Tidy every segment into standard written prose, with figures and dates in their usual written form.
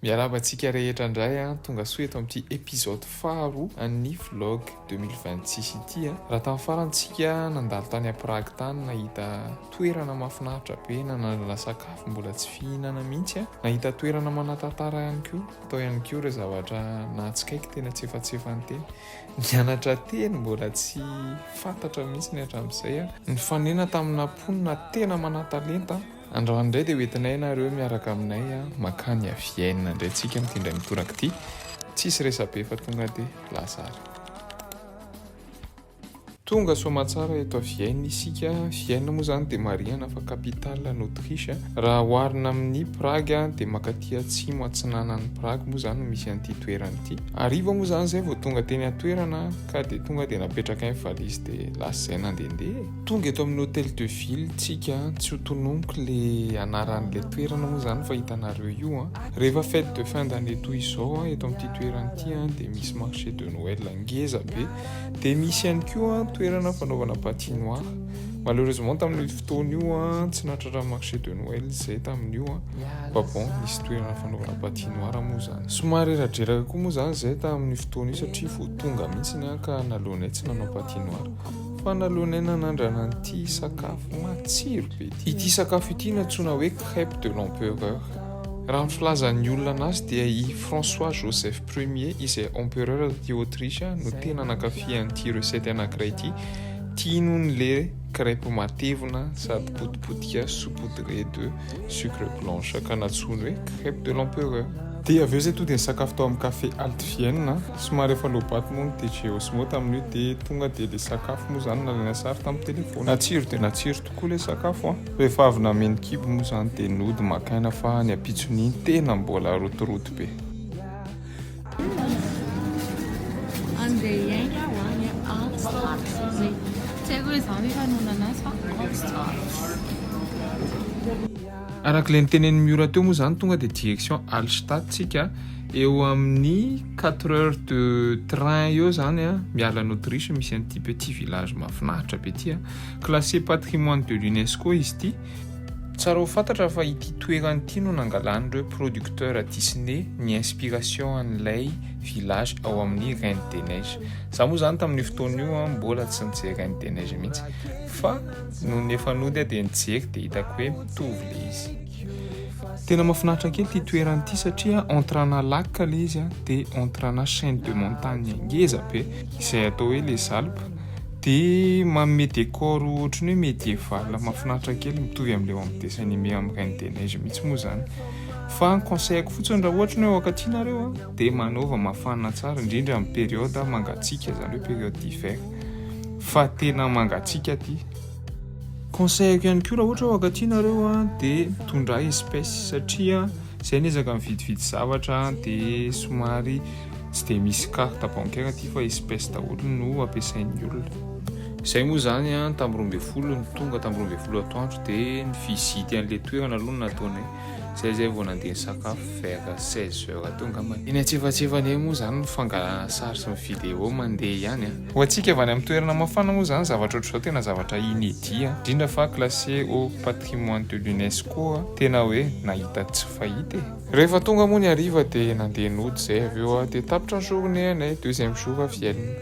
Miarahaba antsika rehetra indray a, tonga soa eto amin'ity épisode faharoa an'ny vlog 2026 ity a. Raha tamin'ny farany tsika nandalo tany à Prague tany, nahita toerana mahafinaritra be, nanandrana sakafo mbola tsy fihinana mihitsy a, nahita toerana manan-tantara ihany koa, tao ihany koa ireo zavatra nahatsikaiky tena tsefatsefany teny, nianatra teny mbola tsy fantatra mihitsy ny hatramin'izay a, nifanena tamina mponina tena manan-talenta. Androany indray dia hoentinay nareo miaraka aminay makany à Vienne indray tsika amin'ity indray mitoraka ity. Tsisy resabe fa tonga dia lasa ary. Tonga soamantsara eto à Vienne isika. Vienne moa izany dia marihana fa capitale an'i Autriche. Raha oharina amin'i Prague dia mankaty atsimo atsinanan'i Prague moa izany no misy an'ity toerana ity. Hariva moa izany izay vao tonga teny an-toerana ka dia tonga dia napetrakay ny valizy dia lasa izay nandehandeha e. Tonga eto amin'ny Hotel de Ville tsika, tsy ho tononiko le anaran'le toerana moa zany fa hitanareo io an. Rehefa fête de fin d'année toy izao an, eto amin'ity toerana ity an dia misy marché de Noël ngeza be, dia misy ihany koa toerana fanaovana patinoire. Malheureusement tamin'io fotoana io an, tsy nahatratra marché de Noël izay tamin'io an, fa bon nisy toerana fanaovana patinoire moa zany. Somary reradreraka koa moa zany izay tamin'io fotoana io satria vao tonga mihitsy an ka naleonay tsy nanao patinoire. Fa naleonay nanandrana an'ity sakafo matsiro be ity. Ity sakafo ity no antsoina hoe crêpe de l'empereur. Raha ny filazan'ny olona anazy dia i François Joseph Premier izay empereur taty Autriche no tena nankafy an'ity recette anankiray ity. Tiany hono le crêpe matevina sady potipotika saupoudré de sucre blanche ka nantsoiny hoe crêpe de l'empereur. Dia avy eo izay tonga dia nisakafo tao amin'ny café Alt Vienne. Somary efa loa-bato moa ny DJ Osmo tamin'io dia tonga dia ilay sakafo moa izany nalaina sary tamin'ny telefaonina. Natsiro dia natsiro tokoa ilay sakafo an! Rehefa avy nameno kibo moa izany dia nody maka aina fa ny ampitson'iny tena mbola rotoroto be. Andeha hiainga ho any Altstadt izay. Tsy haiko hoe izaho nefa no nanazy fa Altstadt. Araka ilay notenenin'i Miora teo moa izany tonga dia direction Altstadt tsika, eo amin'ny quatre heures de train eo izany miala an'i Autriche misy an'ity petit village mahafinaritra be ity, classé patrimoine de l'UNESCO izy ity. Tsara ho fantatra fa ity toerana ity no nangalan'ireo producteurs Disney ny inspiration an'ilay village ao amin'ny Reine des Neiges. Za moa izany tamin'io fotoana io mbola tsy nijery Reine des Neiges mihitsy fa Nony efa nody aho dia nijery dia hitako hoe mitovy ilay izy. Tena mahafinaritra kely ity toerana ity satria entre ana lac ilay izy dia entre ana chaine de montagne ngeza be izay atao hoe les Alpes dia manome décor ohatran'ny hoe médiéval mahafinaritra kely mitovy amin'ilay ao amin'ny dessin animé amin'ny Reine des Neiges mihitsy moa izany. Fa ny conseil-ko fotsiny raha ohatra ny hoe mankaty nareo dia manaova mafana tsara indrindra amin'ny période mangatsiaka izany hoe période d'hiver. Fa tena mangatsiaka aty. Conseil-ko ihany koa raha ohatra hoe mankaty nareo a dia mitondrà espèce satria zay niezaka nividividy zavatra dia somary tsy dia misy carte bancaire aty fa espèce daholo no ampiasain'ny olona. Zay moa zany a tamin'ny 12 no tonga, tamin'ny 12 atoandro dia ni-visite an'ilay toerana aloha no nataonay. Zay zay vao nandeha nisakafo vers 16 heures teo angamba. Eny antsefatsefany eny moa zany ny fangalana sary sy ny vidéo mandeha ihany a. Ho antsika avy any amin'ny toerana mafana moa zany zavatra ohatr'izao tena zavatra inédit a, indrindra fa classé au patrimoine de l'UNESCO a, tena hoe nahita tsy fahita e. Rehefa tonga moa ny hariva dia nandeha nody zay avy eo a, dia tapitra ny journée anay, deuxième jour à Vienne.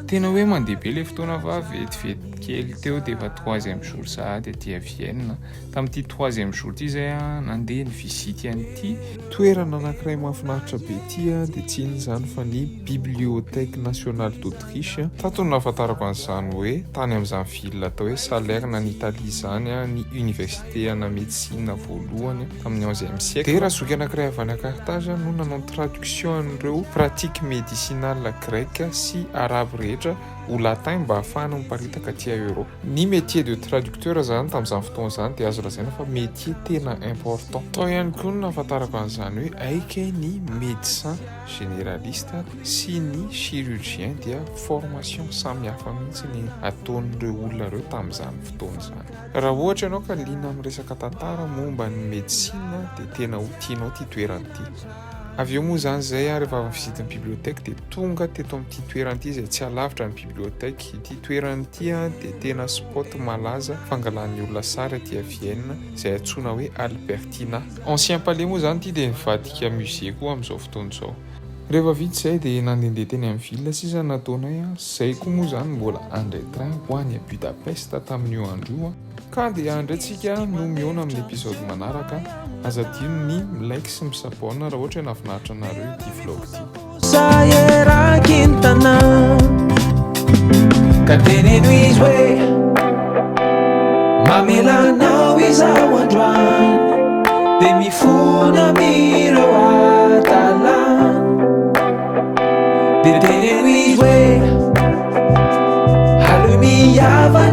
Tena hoe mandeha be le fotoana fa vetivety kely teo dia efa troisième jour sahady aty à Vienne. Tamin'ity troisième jour ity izay aho nandeha ni-visite an'ity toerana anankiray mahafinaritra be ity dia tsy inona izany fa ny Bibliothèque Nationale d'Autriche. Tato no nahafantarako an'izany hoe tany amin'izany ville atao hoe Salerne any Italie izany ny université ana médecine voalohany tamin'ny onzième siècle. Dia razoky anankiray avy any Carthage no nanao ny traduction an'ireo pratiques médicinales grecques sy arabes rehetra ho latin mba hahafahana miparitaka aty Europe. Ny métier de traducteur zany tamin'izany fotoana izany dia azo lazaina fa métier tena important. Tao ihany koa no nahafantarako an'izany hoe hay kay ny médecin généraliste sy ny chirurgien dia formation samy hafa mihitsy ny ataon'ireo olona ireo tamin'izany fotoana izany. Raha ohatra ianao ka liana amin'ny resaka tantara momba ny médecine dia tena ho tianao ity toerana ity. Avy eo moa zany zay a, rehefa avy nivisite ny bibliothèque, dia tonga teto amin'ity toerana ity izay tsy alavitra ny bibliothèque. Ity toerana ity a dia tena spot malaza fangalan'ny olona sary aty Vienne, izay antsoina hoe Albertina. Ancien palais moa zany ity, dia nivadika musée koa amin'izao fotoana izao. Rehefa vita izay, dia nandehandeha teny amin'ny ville sisa nataonay a. Zay koa moa zany mbola andray train ho any a Budapest tamin'io andro io a. Ka dia andraytsika no mihaona amin'ny épisode manaraka. Aza adino ny milike sy mis'abonne raha ohatra hoe nahafinaritra anareo ity vlog ity. Saerakintana ka teneno izy hoe mamelanao izaho androany, de mifona mireo atalana, de teneno izy hoe aleo mihavana.